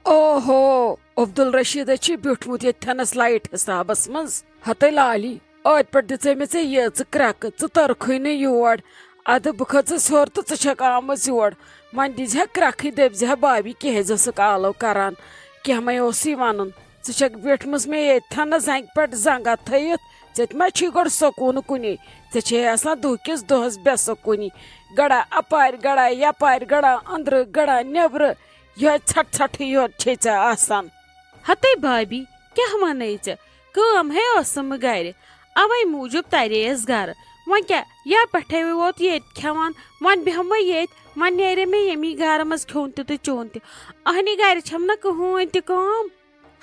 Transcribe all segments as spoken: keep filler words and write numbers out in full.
اوہو، عبدالرشیدس چھُ بیوٗٹھمُت ییٚتہِ تھنس لایٹ حسابس منٛز۔ ہتے لالی، ٲدۍ پٮ۪ٹھ دِژے مےٚ ژےٚ یہِ، ژٕ کرٛکہٕ، ژٕ تٔرکھٕے نہٕ یور۔ ادٕ بہٕ کھٔژٕس ہیوٚر تہٕ ژٕ چھکھ آمٕژ یور۔ وۄنۍ دیٖزِ ہا کرٛکھٕے، دٔپزِ ہا بابی کیازِ ٲسٕکھ آلو کران؟ کینٛہہ مَے اوسُے ونُن۔ ژٕ چھکھ بیٖٹھمٕژ مےٚ ییٚتہِ تھنس زنٛگہِ پٮ۪ٹھ زنٛگہ تھٲیِتھ۔ ژےٚ تہِ ما چھُے گۄڈٕ سکوٗن کُنی؟ ژےٚ چھے آسان دُہ کِس دۄہس بے سکوٗنی۔ گڑا اپارِ، گڑا یپارِ، گڑا أنٛدرٕ، گڑا نیبرٕ۔ یِہوٚے ژھٹھ ژھٹھٕے یوت چھے ژےٚ آسان۔ ہتے بابی، کیٛاہ وَنے ژےٚ؟ کٲم ہے ٲسٕم گرِ، اَوَے موٗجوٗب تَرییَس گرٕ۔ وۄنۍ کیٛاہ، یا پٮ۪ٹھَے ووت ییٚتہِ کھٮ۪وان، وۄنۍ بیٚہمَے ییٚتہِ، وۄنۍ نیرِ مےٚ ییٚمی گرٕ منٛز کھیوٚن تہِ تہٕ چیوٚن تہِ۔ اَہنہِ گرِ چھَم نہ کٕہٕنۍ تہِ کٲم۔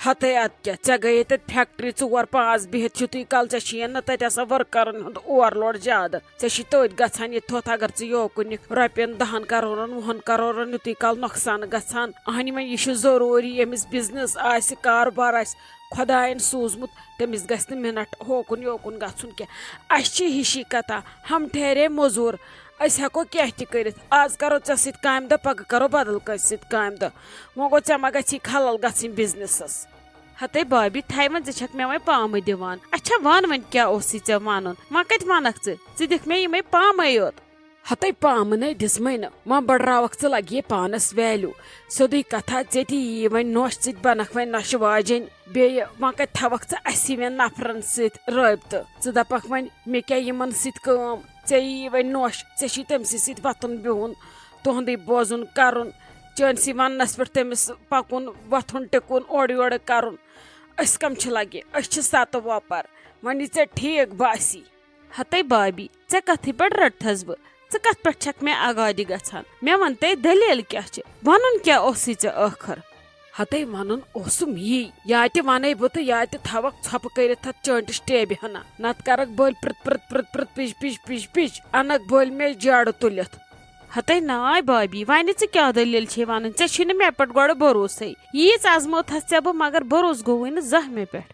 ہتے اَدٕ کیٛاہ، ژےٚ گٔیے تَتہِ فیکٹری ژور پانٛژھ بِہِتھ چھُتُے کال، ژےٚ چھِیَن نہ تَتہِ آسان ؤرکَرَن ہُنٛد اوور لوڈ زیادٕ۔ ژےٚ چھی تٔتھۍ گژھان یہِ تھوٚتھ، اگر ژٕ یوکُن نِکھ رۄپین دہن کرورن، وُہن کرورن یُتُے کال نۄقصان گژھان۔ اہنہِ وۄنۍ یہِ چھُ ضروٗری، ییٚمِس بزنس آسہِ، کاربار آسہِ، خۄداین سوٗزمُت، تٔمِس گژھِ نہٕ مِنٹ ہوکُن یوکُن گژھُن کینٛہہ۔ اسہِ چھِ ہِشی کتھا، ہم ٹھہرے موٚزوٗر، أسۍ ہٮ۪کو کینٛہہ تہِ کٔرِتھ۔ آز کرو ژےٚ سۭتۍ کامہِ دۄہ، پگہٕ کرو بدل کٲنٛسہِ سۭتۍ کامہِ دۄہ۔ وۄنۍ گوٚو، ژےٚ ما گژھی خلل گژھٕنۍ بزنسس؟ ہتے بابی، تھایہِ وۄنۍ، ژٕ چھکھ مےٚ وۄنۍ پامہٕ دِوان۔ اچھا، وَن وۄنۍ، کیٛاہ اوسُے ژےٚ وَنُن؟ وۄنۍ کَتہِ وَنکھ ژٕ؟ ژٕ دِکھ مےٚ یِمَے پامَے یوت۔ ہتے پامہٕ نے دِژمَے نہٕ، وۄنۍ بڑراوکھ ژٕ لگہِ پانَس ویلیو۔ سیوٚدُے کتھا، ژےٚ تہِ یِیی وۄنۍ نوش، ژٕ تہِ بنکھ وۄنۍ نۄشہِ واجیٚنۍ۔ بیٚیہِ وۄنۍ کتہِ تھاوکھ ژٕ اَسی وٮ۪ن نفرن سۭتۍ رٲبطہٕ؟ ژٕ دپکھ وۄنۍ، مےٚ کیٛاہ یِمن سۭتۍ کٲم؟ ژےٚ یِیی وۄنۍ نوش، ژےٚ چھی تٔمسٕے سۭتۍ وۄتھُن بِہُن، تُہُندُے بوزُن کرُن، چٲنسٕے وننس پٮ۪ٹھ تٔمِس پکُن، وۄتھُن ٹِکُن، اورٕ یورٕ کرُن۔ أسۍ کم چھِ لگہِ؟ أسۍ چھِ ستہٕ وۄپر۔ وۄنۍ یہِ ژےٚ ٹھیٖک باسی۔ ہتے بابی، ژےٚ کتھٕے پٮ۪ٹھ رٔٹتھس بہٕ؟ ژٕ کتھ پٮ۪ٹھ چھکھ مےٚ آگادِ گژھان؟ مےٚ ون تَے، دٔلیٖل کیٛاہ چھِ؟ ونُن کیٛاہ اوسُے ژےٚ ٲخر؟ ہتے ونُن اوسُم یی، یا تہِ ونَے بہٕ تہٕ یا تہِ تھاوکھ ژھۄپہٕ کٔرِتھ تھتھ چٲنٹِس ٹیبہِ ہنا، نتہٕ کرکھ بٔلۍ پرٛت پرٛت پرٛت پرٛت پِش پِش پِش پِش، انکھ بٔلۍ مےٚ جاڑٕ تُلِتھ۔ ہتے ناے بابی، وَنہِ ژٕ کیٛاہ دٔلیٖل چھے وَنان؟ ژےٚ چھُے نہٕ مےٚ پٮ۪ٹھ گۄڈٕ بروسَے۔ ییٖژ آزمٲوتھَس ژےٚ بہٕ، مگر بروسہٕ گوٚوُے نہٕ زانٛہہ مےٚ پٮ۪ٹھ۔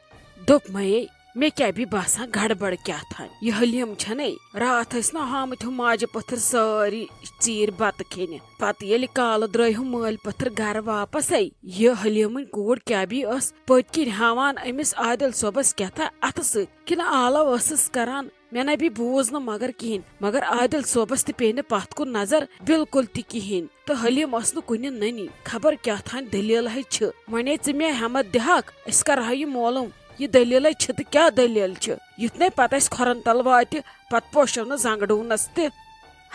دوٚپمَے، مےٚ کیٛاہ بی باسان گڑبڑ کیٛاہ تھام۔ یہِ حلیٖم چھَنے، راتھ ٲسۍ نہ آمٕتۍ ہُم ماجہِ پٔتھٕر سٲری ژیٖرۍ بَتہٕ کھیٚنہِ۔ پَتہٕ ییٚلہِ کالہٕ درٛٲے ہُم مٲلۍ پٔتھٕر گرٕ واپسَے، یہِ حلیٖمٕنۍ کوٗر کیٛاہ بی ٲس پٔتۍ کِنۍ ہاوان أمِس عادِل صٲبَس کیٛاہ تھا اَتھٕ سۭتۍ، کِنہٕ آلو ٲسٕس کران۔ مےٚ نہ بی بوٗز نہٕ مگر کِہیٖنۍ، مگر عادِل صٲبس تہِ پیٚیہِ نہٕ پتھ کُن نظر بالکل تہِ کِہیٖنۍ، تہٕ حلیٖم ٲس نہٕ کُنہِ نٔنی۔ خبر کیٛاہ تھانۍ دٔلیٖلہٕے چھِ۔ وۄنے ژٕ مےٚ ہٮ۪متھ دِہاکھ، أسۍ کرہاو یہِ معلوم، یہِ دٔلیٖلے چھِ تہٕ کیٛاہ دٔلیٖل چھِ۔ یُتھ نے پتہٕ اَسہِ کھۄرن تل واتہِ، پتہٕ پوشو نہٕ زنٛگہٕ ڈوٗنس تہِ۔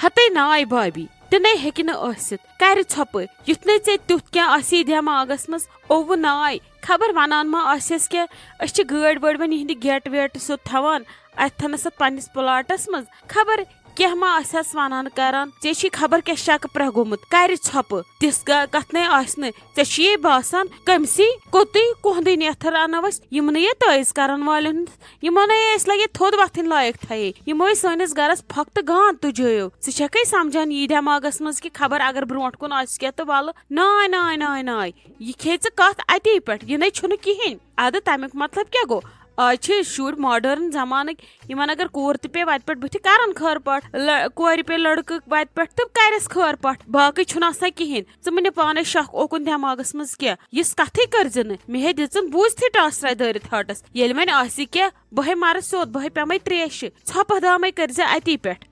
ہتے ناے بابی، تہِ نے ہیٚکہِ نہٕ ٲسِتھ۔ کرِ ژھۄپہٕ، یُتھ نے ژےٚ تیُتھ کینٛہہ آسی دٮ۪ماغس منٛز۔ اووٕ ناے، خبر ونان ما آسٮ۪س کینٛہہ۔ أسۍ چھِ گٲڑۍ وٲڑۍ وۄنۍ یِہنٛدِ گیٹہٕ ویٹہٕ سیوٚد تھاوان۔ اتہِ تھنس اتھ پننِس پلاٹس منٛز۔ خبر کیٛاہ ما آسٮ۪س ونان کران۔ ژےٚ چھی خبر کیٛاہ شکہٕ پرٛہ گوٚمُت۔ کرِ ژھۄپہٕ۔ تِژھ گا-، کتھ نے آسہِ نہٕ۔ ژےٚ چھُ یے باسان کٔمسٕے کوٚتُے کُہنٛدٕے نیتھر انو أسۍ؟ یِمنٕے یے تٲعیٖز کرن والٮ۪ن ہُنٛد۔ یِمو نے أسۍ لگے تھوٚد وۄتھٕنۍ لایق تھایے۔ یِمو أسۍ سٲنِس گرس پھۄکھ تہٕ گانٛد تُجٲیو۔ ژٕ چھکھے سمجھان یی دٮ۪ماغس منٛز کہِ خبر اگر برونٛٹھ کُن آسہِ کینٛہہ تہٕ ولہٕ۔ ناے، ناے، ناے، ناے۔ یہِ کھیٚیہِ ژٕ کتھ اتی پٮ۪ٹھ، یہِ نے چھُنہٕ کِہیٖنۍ۔ ادٕ تمیُک مطلب کیٛاہ گوٚو؟ آز چھِ شُرۍ ماڈٲرٕن زمانٕکۍ، یِمن اگر کوٗر تہِ پیٚیہِ وتہِ پٮ۪ٹھ بٕتھِ کرن خٲر پٲٹھۍ، لہ-، کورِ پیٚیہِ لڑکہٕ وتہِ پٮ۪ٹھ تہٕ کرٮ۪س خٲر پٲٹھۍ، باقٕے چھُنہٕ آسان کِہیٖنۍ۔ ژٕ مہٕ نہِ پانے شک اوکُن دٮ۪ماغس منٛز کینٛہہ، یِژھ کتھٕے کٔرۍ زِ نہٕ۔ مےٚ ہے دِژٕن بوٗزتھٕے ٹاسراے دٲرِتھ ہٲٹس، ییٚلہِ وۄنۍ آسہِ کینٛہہ بہٕ ہے مرٕ سیوٚد، بہٕ ہے پیمے تریشہِ، ژھۄپہٕ دامے کٔرۍ زِ اتی پٮ۪ٹھ۔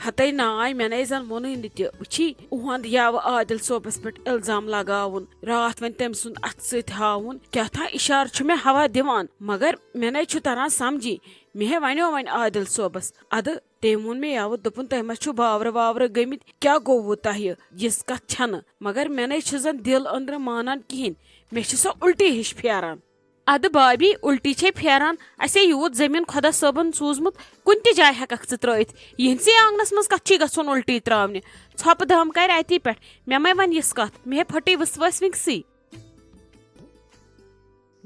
ہتے ناے، مےٚ نے زن ووٚنُے نہٕ تہِ۔ وٕچھی، اُہُنٛد یاوٕ عادل صٲبس پٮ۪ٹھ الزام لگاوُن، راتھ وۄنۍ تٔمۍ سُنٛد اتھٕ سۭتۍ ہاوُن، کیٛاہ تھام اشارٕ چھُ مےٚ ہوا دِوان، مگر مےٚ نے چھُ تران سمجھی۔ مےٚ ہے ونیو وۄنۍ عادل صٲبس، ادٕ تٔمۍ ووٚن مےٚ یاوٕ، دوٚپُن، تۄہہِ ما چھُو باورٕ واورٕ گٔمٕتۍ؟ کیٛاہ گوٚووٕ تۄہہِ؟ یِژھ کتھ چھنہٕ، مگر مےٚ نے چھُ زن دِل أنٛدرٕ مانان کِہیٖنۍ، مےٚ چھِ سۄ الٹی ہِش پھیران۔ ادٕ بابی، الٹی چھے پھیران، اسے یوٗت زٔمیٖن خۄدا صٲبن سوٗزمُت، کُنہِ تہِ جایہِ ہٮ۪ککھ ژٕ ترٲوِتھ۔ یِہنٛدسٕے آنگنس منٛز کتھ چھُے گژھُن الٹی ترٛاونہِ؟ ژھۄپہٕ دام کرِ اتی پٮ۪ٹھ، مےٚ مے ونہِ یِژھ کتھ، مےٚ ہے پھٹے وٕسوٲسۍ وٕنٛگسٕے۔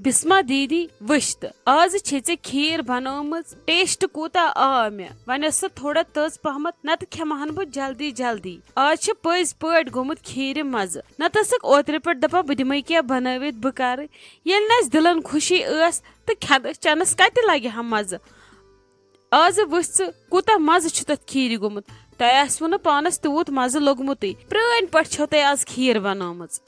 بسمہ دیدی، وٕچھ تہٕ، آز چھے ژےٚ کھیٖر بنٲومٕژ، ٹیسٹ کوٗتاہ آو مےٚ۔ وۄنۍ ٲس سۄ تھوڑا تٔژ پہمتھ، نتہٕ کھٮ۪مہٕ ہن بہٕ جلدی جلدی۔ آز چھِ پٔزۍ پٲٹھۍ گوٚمُت کھیٖرِ مزٕ، نتہٕ ٲسٕکھ اوترٕ پٮ۪ٹھ دپان بہٕ دِمے کینٛہہ بنٲوِتھ، بہٕ کرٕ۔ ییٚلہِ نہٕ اَسہِ دِلن خوشی ٲس تہٕ کھٮ۪نس چٮ۪نس کتہِ لگہِ ہا مزٕ؟ آز وٕچھ ژٕ کوٗتاہ مزٕ چھُ تتھ کھیٖرِ گوٚمُت۔ تۄہہِ آسِوٕ نہٕ پانس تیوٗت مزٕ لوٚگمُتٕے۔ پرٛٲنۍ پٲٹھۍ چھو تۄہہِ آز کھیٖر بنٲومٕژ۔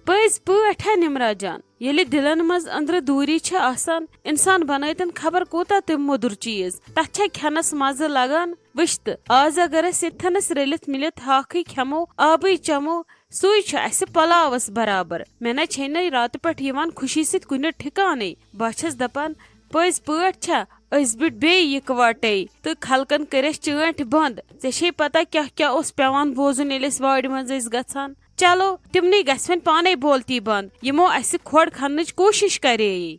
پٔزۍ پٲٹھۍ ہا نمرا جان، ییٚلہِ دِلن منٛز أنٛدرٕ دوٗری چھےٚ آسان، انسان بنٲوتن خبر کوٗتاہ تہِ موٚدُر چیٖز، تتھ چھےٚ کھٮ۪نس مزٕ لگان۔ وٕچھ تہٕ، آز اگر أسۍ ییٚتھنس رٔلِتھ مِلِتھ ہاکھٕے کھٮ۪مو، آبٕے چٮ۪مو، سُے چھُ اسہِ پلاوس برابر۔ مےٚ نہ چھے نہٕ راتہٕ پٮ۪ٹھ یِوان خوشی سۭتۍ کُنہِ ٹھکانٕے۔ بہٕ چھَس دپان، پٔزۍ پٲٹھۍ چھا أسۍ بیٖٹھۍ بیٚیہِ یِکوَٹے تہٕ خلقن کٔرۍ اَسہِ چٲنٛٹھۍ بنٛد۔ ژےٚ چھے پتہ کیٛاہ کیٛاہ اوس پٮ۪وان بوزُن ییٚلہِ أسۍ وارِ منٛز ٲسۍ گژھان؟ چلو، تِمنٕے گژھِ وۄنۍ پانے بولتی بنٛد، یِمو اَسہِ کھۄڑ کھننٕچ کوٗشِش کرییے۔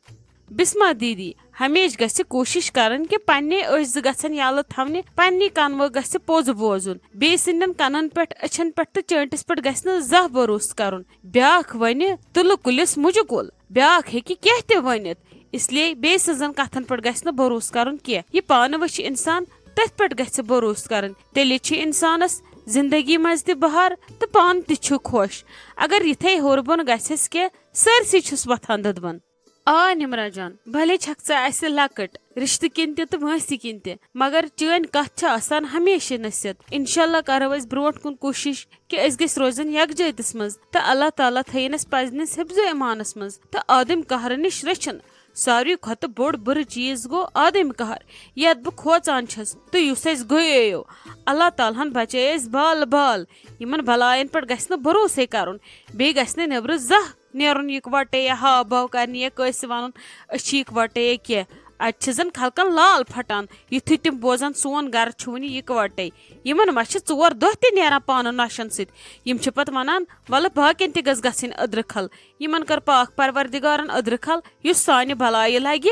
بسمہ دیدی، ہمیشہِ گژھِ کوٗشِش کرٕنۍ کہِ پننہِ أچھ زٕ گژھن یلہٕ تھاونہِ، پننہِ کنوٕ گژھِ پوٚز بوزُن۔ بیٚیہِ سٕنٛدٮ۪ن کنن پٮ۪ٹھ، أچھن پٮ۪ٹھ تہٕ چٲنٛٹِس پٮ۪ٹھ گژھِ نہٕ زانٛہہ بھروسہٕ کرُن۔ بیٛاکھ ونہِ تُلہٕ کُلِس مُجہِ کُل، بیٛاکھ ہیٚکہِ کینٛہہ تہِ ؤنِتھ۔ اس لیے بیٚیہِ سٕنٛزن کتھن پٮ۪ٹھ گژھِ نہٕ بھروسہٕ کرُن کینٛہہ۔ یہِ پانہٕ وٕچھِ انسان، تٔتھۍ پٮ۪ٹھ گژھِ بھروسہٕ کرٕنۍ۔ تیٚلہِ چھِ انسانس زندگی منٛز تہِ بہار تہٕ پانہٕ تہِ چھُ خۄش۔ اگر یِتھے ہیوٚر بۄن گژھٮ۪س کینٛہہ، سٲرسٕے چھُس وۄتھان دٔدبَن۔ آ نمرا جان، بھلے چھکھ ژٕ اسہِ لۄکٕٹ، رشتہٕ کِنۍ تہِ تہٕ وٲنٛسہِ کِنۍ تہِ، مگر چٲنۍ کتھ چھِ آسان ہمیشہِ نصیحت۔ انشاءاللہ کرو أسۍ برونٛٹھ کُن کوٗشش کہِ أسۍ گٔژھۍ روزٕنۍ یکجٲہتس منٛز تہٕ اللہ تعالیٰ تھٲیِن اسہِ پزنِس حفظ و ایمانس منٛز تہٕ آدم قہرٕ نِش رٔچھِنۍ۔ ساروی کھۄتہٕ بوٚڑ بُرٕ چیٖز گوٚو آدم قہر، یتھ بہٕ کھوژان چھَس تہٕ یُس اسہِ گوٚیو۔ اللہ تعالیٰ ہن بچٲے أسۍ بال بال۔ یِمن بلاین پٮ۪ٹھ گژھِ نہٕ بھروسے کرُن، بیٚیہِ گژھِ نہٕ نیبرٕ زانٛہہ نیرُن یِکوَٹے یا ہاو باو کرنہِ یا کٲنٛسہِ ونُن أسۍ چھِ یِکوَٹے یا کینٛہہ۔ اتہِ چھِ زن خلقن لال پھٹان، یُتھُے تِم بوزن سون گرٕ چھُ وُنہِ یِکوَٹے۔ یِمن ما چھِ ژور دۄہ تہِ نیران پانہٕ نۄشن سۭتۍ؟ یِم چھِ پتہٕ ونان، ولہٕ باقین تہِ گٔژھ گژھٕنۍ أدرٕ کھل۔ یِمن کٔر پاک پروردگارن أدرٕ کھل، یُس سانہِ بلایہِ لگہِ۔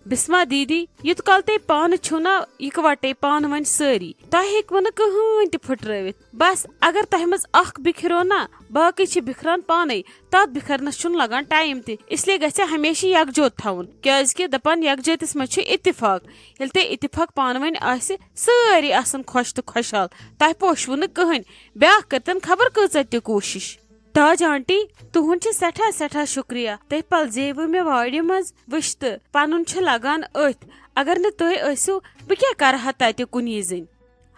بسمہ دیدی، یُت کال تُہۍ پانہٕ چھِو نا یِکوَٹے پانہٕ ؤنۍ سٲری، تۄہہِ ہیٚکوٕ نہٕ کٕہٕنۍ تہِ پھٕٹرٲوِتھ۔ بس اگر تۄہہِ منٛز اکھ بِکھریو نا، باقٕے چھِ بِکھران پانے۔ تتھ بِکھرنس چھُنہٕ لگان ٹایم تہِ، اس لیے گژھِ ہمیشہِ یکجوت تھاوُن، کیازِ کہِ دپان یکجٲتِس منٛز چھُ اتفاق۔ ییٚلہِ تۄہہِ اتفاق پانہٕ ؤنۍ آسہِ، سٲری آسن خۄش تہٕ خۄشحال، تۄہہِ پوشوٕ نہٕ کٕہٕنۍ۔ بیٛاکھ کٔرتن خبر کۭژاہ تہِ کوٗشش۔ تاج آنٹی، تُہُنٛد چھُ سٮ۪ٹھاہ سٮ۪ٹھاہ شُکریہ۔ تُہۍ پلزیوٕ مےٚ وارِ منٛز وٕچھتہٕ۔ پنُن چھُ لگان أتھۍ۔ اگر نہٕ تُہۍ ٲسِو، بہٕ کیٛاہ کرٕ ہا تتہِ کُنی زٔنۍ؟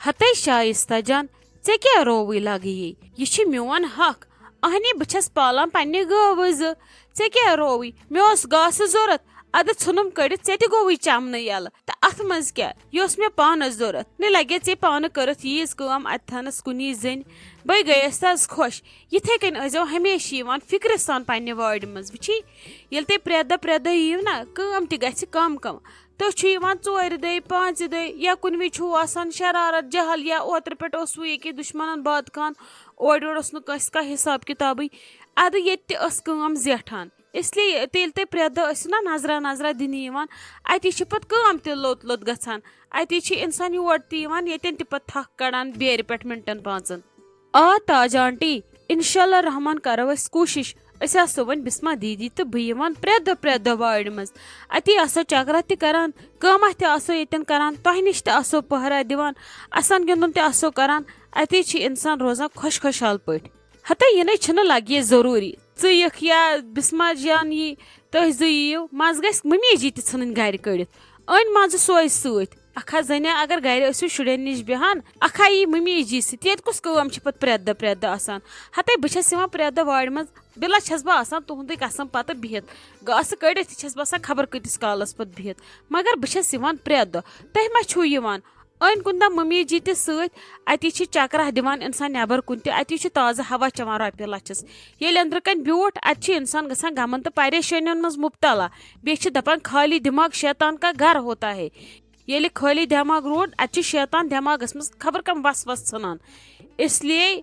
ہتے شایستہ جان، ژےٚ کیٛاہ رووٕے لگہٕ یی؟ یہِ چھِ میون حق۔ اہنی، بہٕ چھَس پالان پننہِ گٲوٕ زٕ۔ ژےٚ کیٛاہ رووٕے؟ مےٚ اوس گاسہٕ ضوٚرتھ، ادٕ ژھُنُم کٔڑِتھ، ژےٚ تہِ گوٚوٕے چمنہٕ یلہٕ۔ تہٕ اتھ منٛز کیٛاہ؟ یہِ اوس مےٚ پانس ضوٚرتھ۔ مےٚ لگے ژےٚ پانہٕ کٔرٕتھ ییٖژ کٲم اتہِ تھنس کُنی زٔنۍ۔ بے گٔیس تس خۄش۔ یِتھے کٔنۍ ٲسۍزیو ہمیشہِ یِوان فکرِ سان پننہِ وارِ منٛز۔ وٕچھی، ییٚلہِ تُہۍ پرٛٮ۪تھ دۄہ پرٛٮ۪تھ دۄہ یِیِو نا، کٲم تہِ گژھِ کم کم۔ تُہۍ چھِو یِوان ژورِ دۄہہِ، پانٛژِ دۄہہِ، یا کُنہِ وِزِ چھُو آسان شرارت، جہل، یا اوترٕ پٮ۪ٹھ اوسوٕ ییٚکیٛاہ دُشمنن باد خان، اورٕ یورٕ اوس نہٕ کٲنٛسہِ کانٛہہ حساب کِتابٕے۔ ادٕ ییٚتہِ تہِ ٲس کٲم زیٹھان۔ اس لیے تیٚلہِ تُہۍ پرٛٮ۪تھ دۄہ ٲسِو نا نظرا نظرا دِنہِ یِوان، اتی چھِ پتہٕ کٲم تہِ لوٚت لوٚت گژھان۔ اتی چھِ انسان یور تہِ یِوان، ییٚتٮ۪ن تہِ پتہٕ تھکھ کڑان بیرِ پٮ۪ٹھ منٹن پانٛژن۔ آ تاج آنٹی، انشاءاللہ رحمان کرو أسۍ کوٗشش۔ أسۍ آسو وۄنۍ بسمہ دیدی تہٕ بہٕ یِوان پرٛٮ۪تھ دۄہ پرٛٮ۪تھ دۄہ وارِ منٛز۔ اتی آسو چکرا تہِ کران، کٲمہ تہِ آسو ییٚتٮ۪ن کران، تۄہہِ نِش تہِ آسو پہرا دِوان، اسان گِنٛدُن تہِ آسو کران۔ اتی چھِ انسان روزان خۄش خۄشحال پٲٹھۍ۔ ہتے یِنَے چھُنہٕ لگہِ ضروٗری۔ ژٕ یِکھ یا بسمہ جان یی، تُہۍ زٕ یِیِو، منٛزٕ گژھِ مٔمی جی تہِ ژھٕنٕنۍ گرِ کٔڑِتھ۔ أنۍ منٛزٕ سوے سۭتۍ۔ اکھا زنیا اگر گرِ ٲسِو شُرٮ۪ن نِش بیٚہان، اکھا یی مٔمی جی سۭتۍ۔ ییٚتہِ کُس کٲم چھِ پتہٕ پرٛٮ۪تھ دۄہ پرٛٮ۪تھ دۄہ آسان؟ ہتے بہٕ چھَس یِوان پرٛٮ۪تھ دۄہ وارِ منٛز، بِلا چھَس بہٕ آسان تُہُنٛدُے قسم پتہٕ بِہِتھ۔ گاسہٕ کٔڑِتھ تہِ چھَس بہٕ آسان خبر کۭتِس کالس پتہٕ بِہِتھ۔ مگر بہٕ چھَس یِوان پرٛٮ۪تھ دۄہ۔ تُہۍ ما چھِو یِوان؟ أنۍ کُنہِ دۄہ مٔمی جی تہِ سۭتۍ، اتی چھِ چکرا دِوان انسان نٮ۪بر کُن تہِ، اتی چھُ تازٕ ہوا چٮ۪وان رۄپیہِ لچھس۔ ییٚلہِ أنٛدرٕ کنہِ بیوٗٹھ، اتہِ چھُ انسان گژھان غمن تہٕ پریشٲنین منٛز مبتلا۔ بیٚیہِ چھِ دپان، خالی دماغ شیطان کا گھر ہوتا ہے۔ ییٚلہِ خٲلی دٮ۪ماغ روٗد، اتہِ چھُ شیطان دٮ۪ماغس منٛز خبر کم وسوس ژھٕنان۔ اس لیے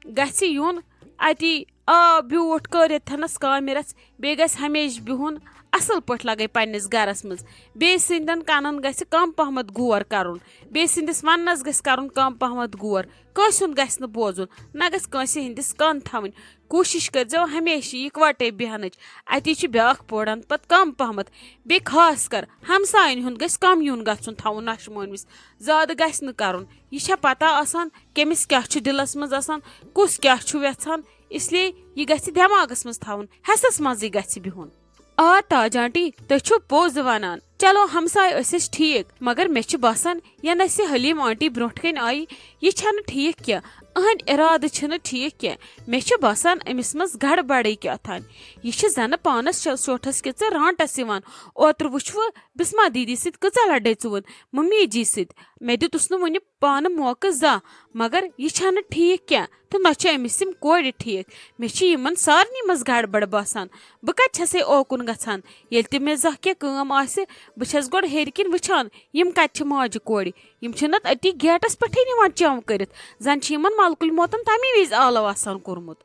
گژھِ یُن اتی آ بیوٗٹھ کٔرِتھ تھنس کامہِ رژھ، بیٚیہِ گژھِ ہمیشہِ بِہُن اصل پٲٹھۍ لگے پننِس گرس منٛز۔ بیٚیہِ سٕنٛدٮ۪ن کنن گژھِ کم پہمتھ غور کرُن، بیٚیہِ سٕنٛدِس وننس گژھِ کرُن کم پہمتھ غور۔ کٲنٛسہِ ہُنٛد گژھِ نہٕ بوزُن، نہ گژھِ کٲنٛسہِ ہٕنٛدِس کن تھاوٕنۍ۔ کوٗشِش کٔرۍزیو ہمیشہِ یِکوَٹَے بیٚہنٕچ۔ اَتی چھِ بیٛاکھ پوران پَتہٕ کَم پَہمَتھ۔ بیٚیہِ خاص کر ہمسایَن ہُنٛد گژھِ کَم یُن گژھُن تھاوُن نَشہٕ مٲنوِس۔ زیادٕ گژھِ نہٕ کَرُن۔ یہِ چھےٚ پَتہ آسان کٔمِس کیٛاہ چھُ دِلَس منٛز آسان، کُس کیٛاہ چھُ یَژھان۔ اس لیے یہِ گژھِ دٮ۪ماغَس منٛز تھاوُن، حٮ۪سَس منٛزٕے گژھِ بِہُن۔ آ تاج آنٹی، تُہۍ چھِو پوٚز وَنان۔ چلو ہمساے ٲسِس ٹھیٖک، مگر مےٚ چھِ باسان، ینہٕ اسہِ حلیٖم آنٹی برونٛٹھ کنہِ آیہِ، یہِ چھنہٕ ٹھیٖک کینٛہہ۔ أہنٛدۍ ارادٕ چھِنہٕ ٹھیک کینٛہہ۔ مےٚ چھِ باسان أمِس منٛز گڑبڑٕے کیٛاہ تام۔ یہِ چھِ زنہٕ پانس شو-، شوٹھس کِژٕ رانٹس یِوان۔ اوترٕ وُچھوٕ بسما دیدی سۭتۍ کۭژاہ لڑٲے ژٕ وُن ممی جی سۭتۍ۔ مےٚ دیُتُس نہٕ وُنہِ پانہٕ موقعہٕ زانٛہہ، مگر یہِ چھنہٕ ٹھیک کینٛہہ تہٕ نہ چھِ أمِس یِم کورِ ٹھیک۔ مےٚ چھِ یِمن سارنٕے منٛز گڑبڑ باسان۔ بہٕ کتہِ چھسے اوکُن گژھان؟ ییٚلہِ تہِ مےٚ زانٛہہ کینٛہہ کٲم آسہِ، بہٕ چھس گۄڈٕ ہیٚرِ کِنۍ وٕچھان، یِم کتہِ چھِ ماجہِ کورِ۔ یِم چھِ نتہٕ أتی گیٹس پٮ۪ٹھٕے نِوان چم کٔرِتھ، زن چھِ یِمن ملکُل موتن تمی وِزِ آلو آسان کوٚرمُت۔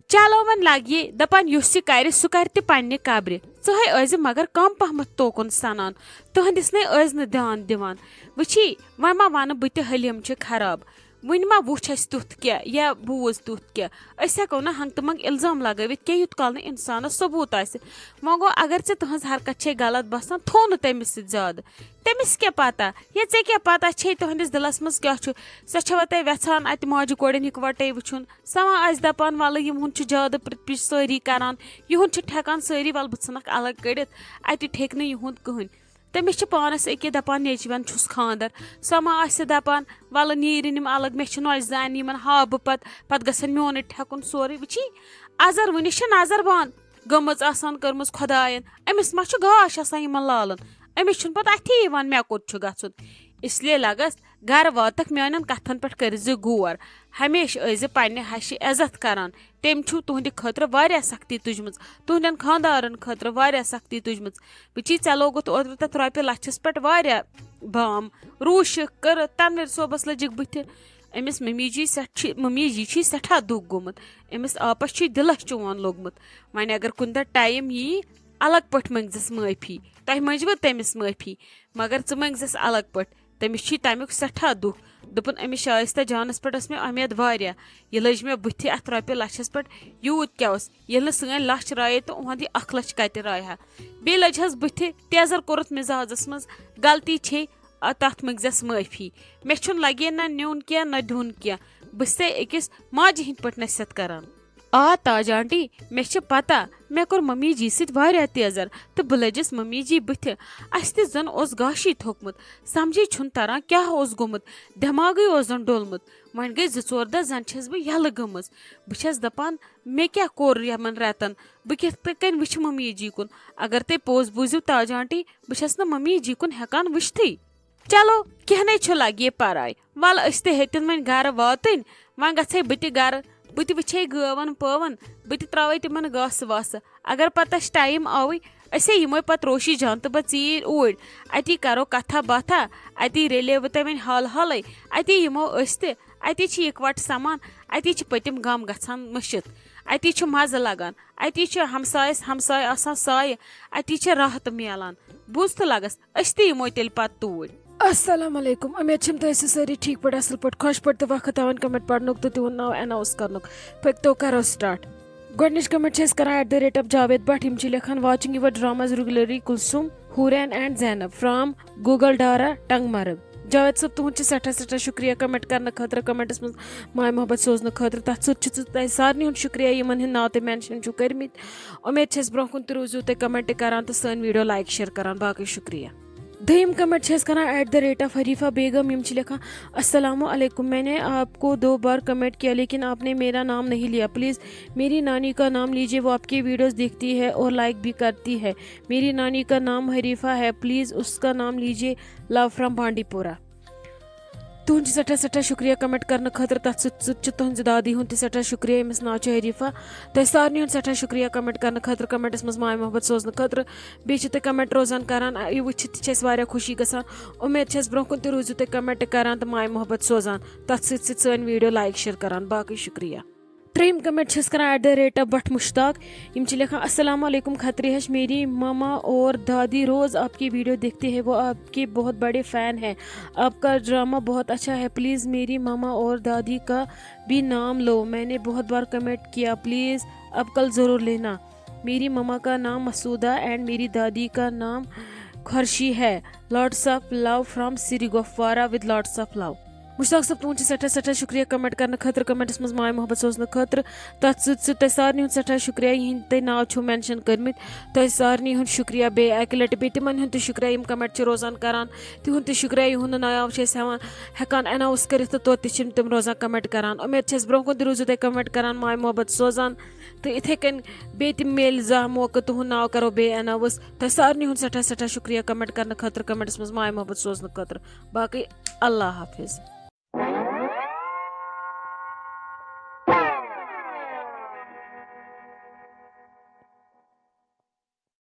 چلو وۄنۍ لگہِ یہِ دپان، یُس یہِ کرِ، سُہ کرِ تہِ پننہِ قبرِ۔ ژٕہے ٲسۍ زِ مگر کم پہمتھ توکُن سنان، تُہنٛدِس نے ٲسۍ نہٕ دیان دِوان۔ وٕچھی، وۄنۍ ما ونہٕ بہٕ تہِ حلیم چھِ خراب، وٕنہِ ما وُچھ اسہِ تیُتھ کینٛہہ یا بوٗز تیُتھ کینٛہہ۔ أسۍ ہٮ۪کو نہٕ ہنٛگتہٕ منٛگ الزام لگٲوِتھ کینٛہہ، یوٗت کال نہٕ انسانس ثبوٗت آسہِ۔ وۄنۍ گوٚو، اگر ژےٚ تٕہنٛز حرکت چھے غلط باسان، تھوو نہٕ تٔمِس سۭتۍ زیادٕ۔ تٔمِس کیٛاہ پتہ؟ یا ژےٚ کیٛاہ پتہ چھے تُہنٛدِس دِلس منٛز کیٛاہ چھُ؟ سۄ چھےٚ وۄنۍ تۄہہِ وٮ۪ژھان اتہِ ماجہِ کورٮ۪ن یِکوٹے وٕچھُن؟ سۄ ما آسہِ دپان، ولہٕ، یِہُنٛد چھُ زیادٕ پِرٛ-، پِرٛژھ سٲری کران، یِہُنٛد چھُ ٹھٮ۪کان سٲری، ولہٕ بہٕ ژھٕنکھ الگ کٔڑِتھ، اتہِ ٹھیٚکہِ نہٕ یِہُنٛد کٕہٕنۍ۔ تٔمِس چھِ پانس أکیاہ دپان، نیٚچوٮ۪ن چھُس خاندر۔ سۄ ما آسہِ دپان، ولہٕ نیٖرِن یِم الگ، مےٚ چھِ نۄشہِ زانہِ، یِمن ہاوٕ بہٕ پتہٕ، پتہٕ گژھن میونٕے ٹھٮ۪کُن سورُے۔ وٕچھی، ازر وٕنِس چھِ نظر بنٛد گٔمٕژ آسان کٔرمٕژ خۄداین۔ أمِس ما چھُ گاش آسان یِمن لالن؟ أمِس چھُنہٕ پتہٕ اتھی یِوان مےٚ کوٚت چھُ گژھُن۔ اس لیے لگس گرٕ واتکھ میانٮ۪ن کتھن پٮ۪ٹھ کٔرۍ زِ غور۔ ہمیشہِ ٲسۍ زِ پننہِ ہشہِ عزت کران۔ تٔمۍ چھُ تُہنٛدِ خٲطرٕ واریاہ سختی تُجمٕژ، تُہنٛدٮ۪ن خانٛدارن خٲطرٕ واریاہ سختی تُجمٕژ۔ وٕچھی، ژےٚ لوگُتھ اوترٕ تتھ رۄپیہِ لچھس پٮ۪ٹھ واریاہ بام، روٗشِکھ کٔرٕتھ، تنویر صٲبس لٔجِکھ بٕتھِ۔ أمِس ممی جی سٮ۪ٹھ-، چھِ، ممی جی چھُے سٮ۪ٹھاہ دُکھ گوٚمُت، أمِس آپس چھُے دِلس چون لوٚگمُت۔ وۄنۍ اگر کُنہِ دۄہ ٹایم یی، الگ پٲٹھۍ مٔنٛگزٮ۪س معٲفی۔ تۄہہِ مٔنٛجوٕ تٔمِس معٲفی، مگر ژٕ مٔنٛگزٮ۪س الگ پٲٹھۍ۔ تٔمِس چھُے تمیُک سٮ۪ٹھاہ دُکھ۔ دوٚپُن، أمِس شایستہ جانس پٮ۪ٹھ ٲس مےٚ اُمید واریاہ۔ یہِ لٔج مےٚ بٕتھِ اتھ رۄپیہِ لچھس پٮ۪ٹھ۔ یوٗت کیٛاہ اوس، ییٚلہِ نہٕ سٲنۍ لچھ رایے تہٕ اُہُنٛد یہِ اکھ لچھ کتہِ رایہِ ہا؟ بیٚیہِ لٔج ہس بٕتھِ تیزر کوٚرُتھ مزازس منٛز۔ غلطی چھے، آ، تتھ مٔنٛگزٮ۪س معٲفی۔ مےٚ چھُنہٕ لگے نہ نیُن کینٛہہ نہ دیُن کینٛہہ۔ بہٕ چھسے أکِس ماجہِ ہٕنٛدۍ پٲٹھۍ نصیحت کران۔ آ تاج آنٹی، مےٚ چھِ پتہ، مےٚ کوٚر ممی جی سۭتۍ واریاہ تیزر تہٕ بہٕ لٔجِس ممی جی بٕتھِ۔ اسہِ تہِ زن اوس گاشی تھوٚکمُت، سمجھے چھُنہٕ تران کیٛاہ اوس گوٚمُت، دٮ۪ماغٕے اوس زن ڈوٚلمُت۔ وۄنۍ گٔے زٕ ژور دۄہ زن چھس بہٕ یلہٕ گٔمٕژ۔ بہٕ چھس دپان، مےٚ کیٛاہ کوٚر یمن رٮ۪تن؟ بہٕ کِتھ کٔنۍ وٕچھٕ ممی جی کُن؟ اگر تُہۍ پوٚز بوٗزِو تاج آنٹی، بہٕ چھس نہٕ ممی جی کُن ہٮ۪کان وٕچھتھٕے۔ چلو، کینٛہہ نے چھُ، لگہِ پراے۔ ول، أسۍ تہِ ہیٚتِن وۄنۍ گرٕ واتٕنۍ۔ وۄنۍ گژھے بہٕ تہِ گرٕ، بہٕ تہِ وٕچھے گٲون پٲون، بہٕ تہِ تراوے تِمن گاسہٕ واسہٕ۔ اگر پتہٕ اسہِ ٹایم آوٕے، أسے یِمو پتہٕ روشی جان تہٕ بہٕ ژیٖرۍ اوٗرۍ۔ اتی کرو کتھا باتھا، اتی رلیو تۄہہِ وۄنۍ حال حالے۔ اتی یِمو أسۍ تہِ، اتی چھِ یِکوٹہٕ سمان، اتی چھِ پٔتِم غم گژھان مٔشِتھ، اتی چھُ مزٕ لگان، اتی چھِ ہمسایس ہمساے آسان سایہِ، اتی چھِ راحت میلان۔ بوٗز تہٕ لگس، أسۍ تہِ یِمو تیٚلہِ پتہٕ توٗرۍ۔ السلام علیکم، امید چھم تُہۍ ٲسِو سٲری ٹھیٖک پٲٹھۍ، اصل پٲٹھۍ، خۄش پٲٹھۍ تہٕ وقت تھاوان کمنٹ پرنُک تہٕ تِہُنٛد ناو اناؤنس کرنُک۔ پٔکۍ تو کرو سٹارٹ۔ گۄڈٕنِچ کمنٹ چھِ أسۍ کران at the rate of Javed Bhatt۔ یِم چھِ لیکھان، watching your dramas regularly Kulsoom, حورین and Zainab from Google Dara ٹنگ مرگ۔ جاوید صٲب، تُہُنٛد چھُ سٮ۪ٹھاہ سٮ۪ٹھاہ شُکریہ کمنٹ کرنہٕ خٲطرٕ، کمنٹس منٛز ماے محبت سوزنہٕ خٲطرٕ۔ تتھ سۭتۍ چھُ تۄہہِ سارنٕے ہُنٛد شُکریہ یِمن ہٕنٛدۍ ناو تُہۍ مینشن چھِو کٔرمٕتۍ۔ اُمید چھَس برٛونٛہہ کُن تہِ روٗزِو تُہۍ کمنٹ کران تہٕ سٲنۍ ویڈیو لایک شیئر کران۔ باقٕے شُکریہ۔ دوٚیِم کمنٹ چھِ أسۍ کران at the rate of Harifa Begum۔ یِم چھِ لیکھان، السلام علیکم، میں نے آپ کو دو بار کمنٹ کیا لیکن آپ نے میرا نام نہیں لیا، پلیز میری نانی کا نام لیجیے، وہ آپ کے ویڈیوز دیکھتی ہے اور لائک بھی کرتی ہے۔ میری نانی کا نام حریفہ ہے، پلیز اس کا نام لیجیے۔ Love from بانڈی پورہ۔ تُہُنٛد چھُ سٮ۪ٹھاہ سٮ۪ٹھاہ شُکریہ کمنٹ کرنہٕ خٲطرٕ، تَتھ سۭتۍ سۭتۍ چھُ تُہٕنٛزِ دادی ہُنٛد تہِ سٮ۪ٹھاہ شُکریہ، ییٚمِس ناو چھُ حریفہ۔ تۄہہِ سارنٕے ہُنٛد سٮ۪ٹھاہ شُکریہ کمنٹ کرنہٕ خٲطرٕ، کمنٹس منٛز ماے محبت سوزنہٕ خٲطرٕ۔ بیٚیہِ چھِ تُہۍ کمنٹ روزان کران، یہِ وٕچھِتھ تہِ چھِ اَسہِ واریاہ خوشی گژھان۔ اُمید چھَس برٛونٛہہ کُن تہِ روٗزِو تُہۍ کمنٹ کران تہٕ ماے محبت سوزان، تَتھ سۭتۍ سۭتۍ سٲنۍ ویڈیو لایک شیئر کران۔ باقٕے شُکریہ۔ ترٛیٚیِم کمنٹ چھِ أسۍ کران at the rate of Bhat Mushtaq. یِم چھِ لیکھان، السلام علیکم کھتری ہش، میری ماما اور دادی روز آپ کی ویڈیو دیکھتے ہیں، وہ آپ کے بہت بڑے فین ہیں، آپ کا ڈرامہ بہت اچھا ہے، پلیز میری ماما اور دادی کا بھی نام لو، میں نے بہت بار کمنٹ کیا، پلیز اب کل ضرور لینا۔ میری ماما کا نام مسعودہ and میری دادی کا نام خرشی ہے۔ Lots of love from Sri Gopwara with lots of love. Mushtaq صٲب، تُہُنٛد چھُ سٮ۪ٹھاہ سٮ۪ٹھاہ شُکریہ comment کرنہٕ خٲطرٕ، commentس منٛز ماے محبت سوزنہٕ خٲطرٕ۔ تَتھ سۭتۍ سۭتۍ تۄہہِ سارنٕے ہُنٛد سٮ۪ٹھاہ شُکریہ، یِہِنٛدۍ تۄہہِ ناو چھُو mention کٔرمٕتۍ۔ تۄہہِ سارنٕے ہُنٛد شُکریہ بیٚیہِ اَکہِ لَٹہِ، بیٚیہِ تِمَن ہُنٛد تہِ شُکریہ یِم comment چھِ روزان کران، تِہُنٛد تہِ شُکریہ یِہُنٛد ناو چھِ أسۍ ہٮ۪وان، ہٮ۪کان announce کٔرِتھ تہٕ توتہِ تہِ چھِنہٕ تِم روزان comment کران۔ اُمید چھَس برٛونٛہہ کُن تہِ روٗزِو تُہۍ comment کران، ماے محبت سوزان، تہٕ یِتھَے کٔنۍ بیٚیہِ تہِ میلہِ زانٛہہ موقعہٕ تُہُنٛد ناو کَرو بیٚیہِ announce۔ تۄہہِ سارنٕے ہُنٛد سٮ۪ٹھاہ سٮ۪ٹھاہ شُکریہ comment کرنہٕ خٲطرٕ، commentس منٛز ماے محبت سوزنہٕ خٲطرٕ۔ باقٕے اللہ حافظ۔